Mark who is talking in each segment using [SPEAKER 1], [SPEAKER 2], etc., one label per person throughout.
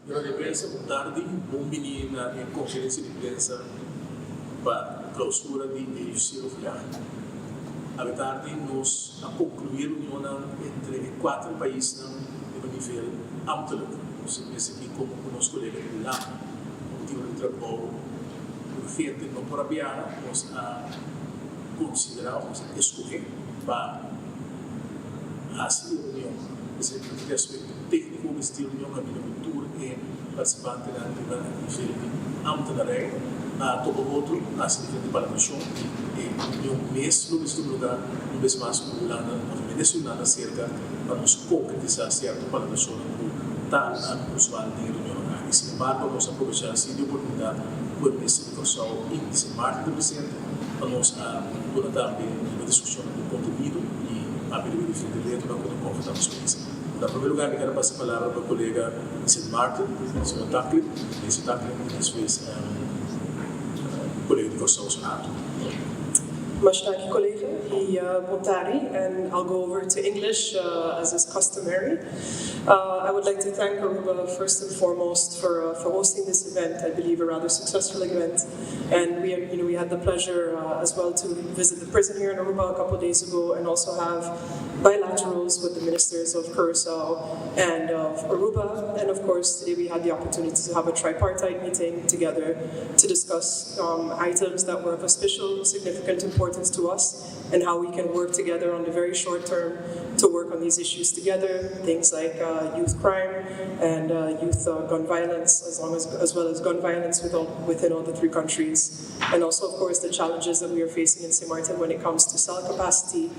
[SPEAKER 1] Duna di prensa bon tardi, bon bini na e konferensia di prensa pa klausura di e UC Overleg. Awe tardi nos a konkluí reunionnan entre e kuater paisnan riba nivel ambtelijk. Nos a mester aki komo ku nos kolega di Hulanda pa motibu di trabou urgente no por a biaha, nos a konsiderá òf nos a eskohé pa hasi e reunion. Esei ta di aspekto tékniko mester reunion kaminda ku tur e partisipantenan riba nivel di ámtenarij a topa otro, hasi diferente palabrashon i e reunion mes lo mester tuma lugá un bes mas ku Hulanda òf Venezuelana serka pa nos konkretisá sierto palabrashonnan ku ta usual den e reunionnan aki. Sinembargo nos a probechá si di oportunidat ku e minister di Kòrsou i di Sint Maarten ta presente pa nos a duna tambe riba diskushonnan di kontenido i papia riba diferente retonan ku ta konfrontá nos pais. Na promé lugá mi kere pasa e palabra pa kolega di Sint Maarten, señor Taklin, minister Taklin, i despues kolega di Kòrsou, señor Hato.
[SPEAKER 2] Masha danki collega y bon tardi and I'll go over to English as is customary. I would like to thank Aruba first and foremost for for hosting this event, I believe a rather successful event and we you know we had the pleasure as well to visit the prison here in Aruba a couple days ago and also have bilaterals with the ministers of Curacao and of Aruba and of course today we had the opportunity to have a tripartite meeting together to discuss um, items that were of a special significant importance to us and how we can work together on the very short term to work on these issues together, things like uh, youth crime and uh, youth uh, gun violence, as, long as, as well as gun violence with all, within all the three countries. And also, of course, the challenges that we are facing in St. Martin when it comes to cell capacity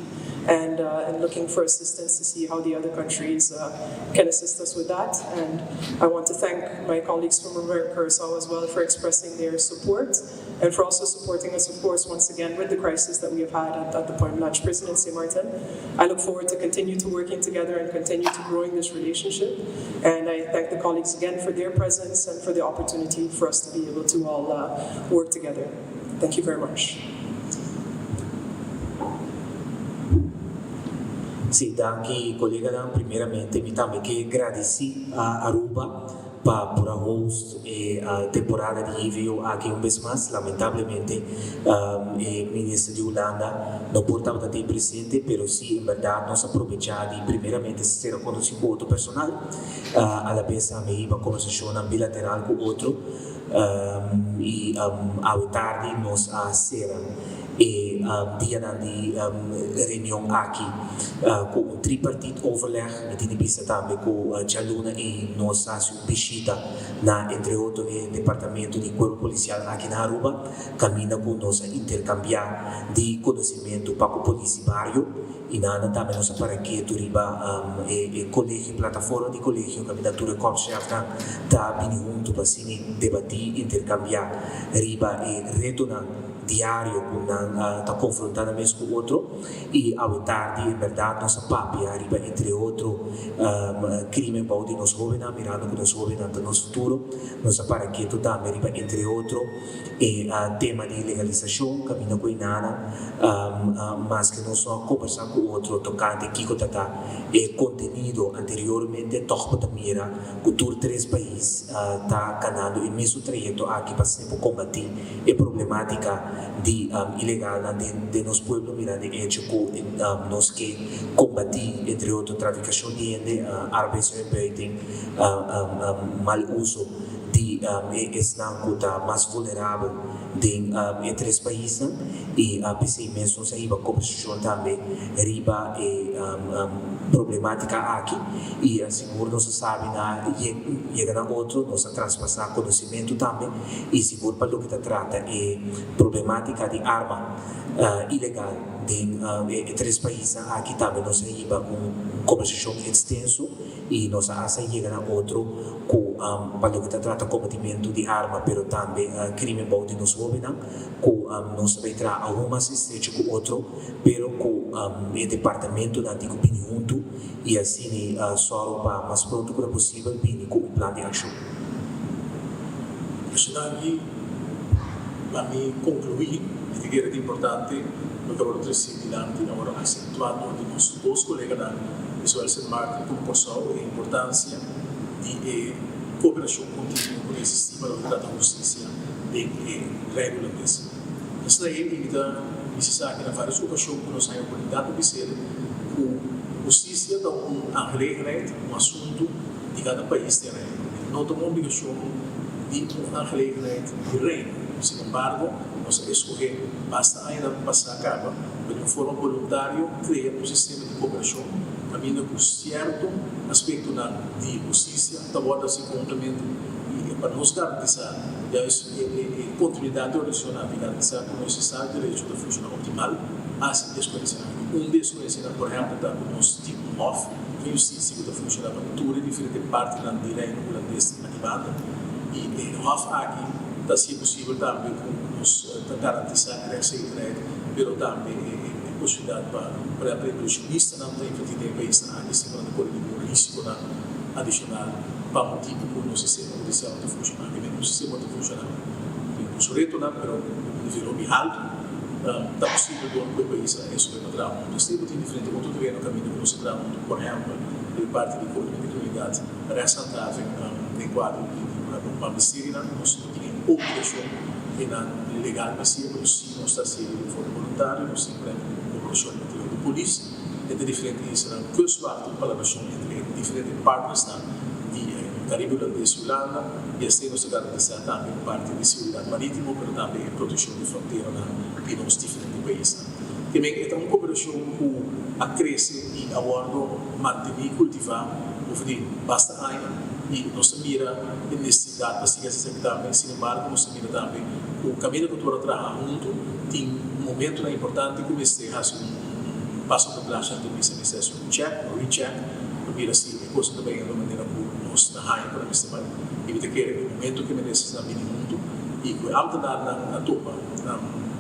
[SPEAKER 2] and, uh, and looking for assistance to see how the other countries uh, can assist us with that. And I want to thank my colleagues from Aruba Curacao as well for expressing their support and for also supporting us, of course, once again with the crisis that we have had at, at the Point Blanche Prison in St. Martin. I look forward to continue to working together and continue to growing this relationship. And I thank the colleagues again for their presence and for the opportunity for us to be able to all uh, work together. Thank you very much.
[SPEAKER 3] Si, danki koleganan. Primeramente mi tambe ke gradisí a Aruba pa por a host e temporada di EVO aki un bes mas. Lamentablemente e minister di Hulanda no por tabata tin presente, pero si en berdad nos a probechá di primeramente sera konosí ku otro personal, alabes tambe hiba kombersashonnan bilateral ku otro i awe tardi nos a sera e dianan di reunion aki ku un tripartiet overleg. Mi tin di bisa tambe ku djaluna ei nos a hasi un bishita na entre otro e departamento di Kuerpo Polisial aki na Aruba, kaminda ku nos a interkambiá di konosimentu pa ku polis di bario i nan tambe nos a para ketu riba e kolegio, plataforma di kolegio kaminda tur e kòpschefnan ta bini huntu pa asina debatí, interkambiá riba e retonan diario ku nan ta konfrontá nan mes ku otro i awe tardi en bèrdat nos a papia riba entre otro krimen bou di nos hóbennan mirando ku nos hóbennan ta nos futuro. Nos a para ketu tambe riba entre otro e tema di legalisashon kaminda ku e nana maske nos no a kombersá ku otro tokante kiko ta ta e kontenido anteriormente tòg bo ta mira ku tur tres pais ta kanando e mesun trayekto aki pa asina por kombatí e problematica di ilegalnan den nos pueblo mirando e hecho cu nos ke combati entre otro traficacion di hende, arbeidsuitbuiting, mal uso di e esnan cu ta mas vulnerabel den e tres paisnan y p'esey mes nos a hiba conversacion tambe riba e problematica aki y sigur nos a sabi na yega na otro, nos a traspasa conocimento tambe. i sigur pa loke ta trata e problematica di arma ilegal den e tres paisnan aki tambe nos a hiba un conversacion extenso i nos a hasta yega na otro cu pa loke ta trata combatimento di arma pero tambe crimen bou di nos hobennan cu nos ta bay traha aun mas estrecho cu otro pero cu e departamentonan tin cu bini hunto i asina sòru pa mas pronto ku ta posibel bini ku un plan di akshon.
[SPEAKER 1] Esaki pa mi konkluí, mi ta kere ta importante loke a wòrdu tresí dilanti a wòrdu aksentuá dor di nos dos koleganan di zowel Sint Maarten komo Kòrsou, e importansia di e. koperashon kontinuo ku ta eksistí pa loke ta trata hustisia den e Reino Hulandes. Asina ei mi ta bisa esaki na vários okashon ku nos haña oportunidat pa bis'el ku hustisia ta un aangelegenheid, un asuntu di kada pais den Reino. E no ta un obligashon di un aangelegenheid di Reino. Sinembargo, nos a eskohé basta añanan pasá kaba pa di un forma boluntario krea un sistema di koperashon kaminda ku sierto aspektonan di hustisia ta wòrdu hasi konhuntamente i pa nos garantisá juist e kontinuidat di ordenashonnan i garantisá ku nos estado di derecho ta funshoná optimal, hasi eskohensianan. Un di eskohensianan por ehèmpel ta ku nos tin un hòf di hustisia ku ta funshoná pa tur e diferente partinan di Reino Hulandes aki banda i e hòf aki ta hasié posibel tambe ku nos ta garantisá e rèchtzekerheid pero tambe e posibilidat pa por ehèmpel e invershonistanan ta invertí den e paisnan aki sin ku nan ta kore ningun risikonan adishonal pa motibu ku nos sistema hudisial no ta funshoná. Ke men nos sistema ta funshoná tin ku su retonan pero un nivel hopi haltu ta posibel dor ku e pais a escoge pa traha huntu. Esei bo tin diferente otro tereno kaminda ku nos ta traha huntu, por ehèmpel den parti di kobramentu di kriminalidat, rechtshandhaving den kuadro di un ministerienan nos no tin e obligashon einan legal pa hasié pero si nos ta hasié di un forma boluntario nos tin por ehèmpel un koperashon entre di polis entre diferente islanan, kustwacht un palabrashon entre e diferente partnersnan di Karibe Hulandes i Hulanda i asina nos ta garantisá tambe un parti di seguridat marítimo pero tambe e protekshon di fronteranan di nos diferente paisnan. Te men e ta un koperashon ku a krese i a wòrdu mantení i kultivá over di basta aña i nos ta mira e nesesidat pa sigui hasi esaki tambe. Sin embargo nos ta mira tambe ku kaminda ku tur a traha huntu tin momentunan importante ku mester hasi un paso pa tras anto mester mester hasi un check un recheck pa mira si e kosnan ta bayendo manera ku nos ta haña ku nan mester bai. I mi ta kere ku e momento ku e ministernan bini huntu i ku e ambtenarnan a topa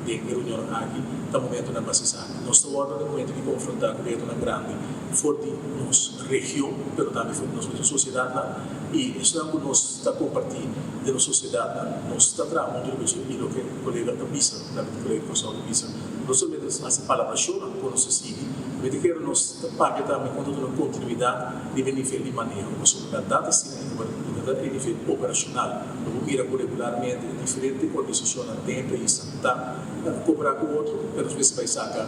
[SPEAKER 1] den e reunionnan aki ta momentonan pa hasi esaki. Nos ta wòrdu na e momento di konfrontá ku retonan grandi for di nos region pero tambe for di nos mesmo sosiedatnan i esnan ku nos ta kompartí den nos sosiedatnan nos ta traha huntu riba dje i loke kolega ta bisa tambe ku kolega di Kòrsou ta bisa no solamente nos ta hasi palabrashonnan ku nos ta sigui mi ta kere nos ta papia tambe konta duna kontinuidat riba e nivel di maneho pasobra bèrdat asina e no ta e nivel operashonal lo bo mira ku regularmente e diferente organisashonnan den e paisnan ta koperá ku otro pero nos mester bai saka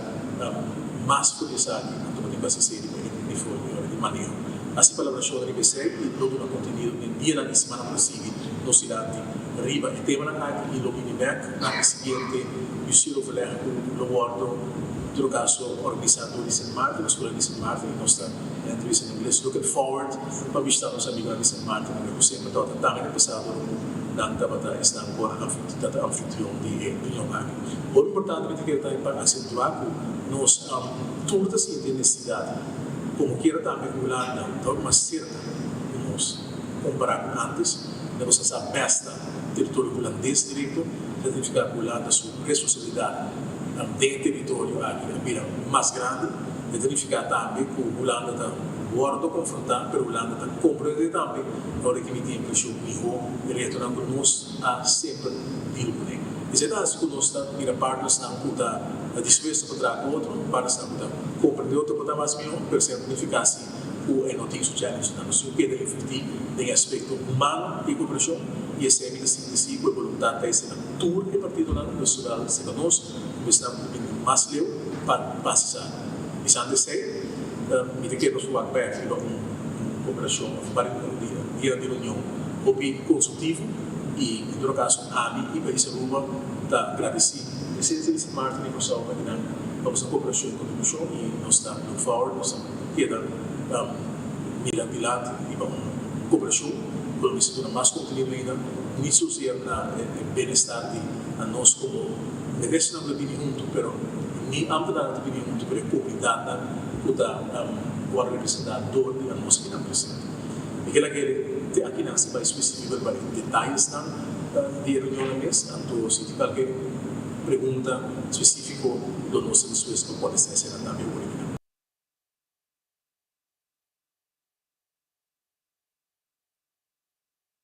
[SPEAKER 1] mas for di esaki anto bo tin ku hasi esei riba e nivel di maneho. Hasi palabrashon riba esei i lo duna kontenido den dianan i simannan ku ta sigui nos dilanti riba e temanan aki i lo bini bek na e siguiente bestuuroverleg ku lo wòrdu en todo kaso organisá dor di Sint Maarten, nos kolega di Sint Maarten i nos ta den entrevista na ingles looking forward pa bishita nos amigunan di Sint Maarten manera ku semper tabata tambe den pasado ora ku nan tabata esnan ku a tabata anfitrion di e reunion aki. Hopi importante mi ta kere tambe pa asentuá ku nos tur ta sinti e nesesidat komo kiera tambe ku Hulanda ta hopi mas serka ku nos kompará ku antes. Nan nos a sa bèsta teritorio hulandes direkto, ta signifiká ku Hulanda su responsabilidat den e teritorio aki a bira mas grandi. E ta nifiká tambe ku Hulanda ta wòrdu konfrontá, pero Hulanda ta komprendé tambe ora ki mi tin impreshon mihó e retonan ku nos a semper deal kuné. Esei ta hasi ku nos ta mira partnersnan ku ta dispuesto pa traha ku otro, partnersnan ku ta komprendé otro por ta mas mihó, pero esei no ta nifiká si ku e no tin su challengenan. Nos tin ku keda invertí den e aspekto humano di e koperashon i esei mi ta sinti si ku e boluntat ta esei na tur e partidonan, no solamente serka nos, ku esnan ku bini mas leu pa pasa esaki. Bisando esei, mi ta kere nos por wak bek riba un koperashon òf dia di reunion hopi konstruktivo i en todo kaso ami i pais Aruba ta gradesí presensia di Sint Maarten i Kòrsou akinan pa boso koperashon i kontribushon i nos ta look forward, nos ta keda mira dilanti riba un koperashon ku lo mester duna mas kontenido ainda ni zozeer na e bienestar di nos komo ministernan ku ta bini huntu pero ni ambtenarnan ta bini huntu pero e komunidatnan ku ta wòrdu representá dor di anos akinan presente. Mi keda kere te akinan si bai spesífiko riba e detayesnan di e reunionnan mes, anto si tin kualke pregunta spesífiko lo nos ta dispuesto pa kontestá esenan tambe ora akinan.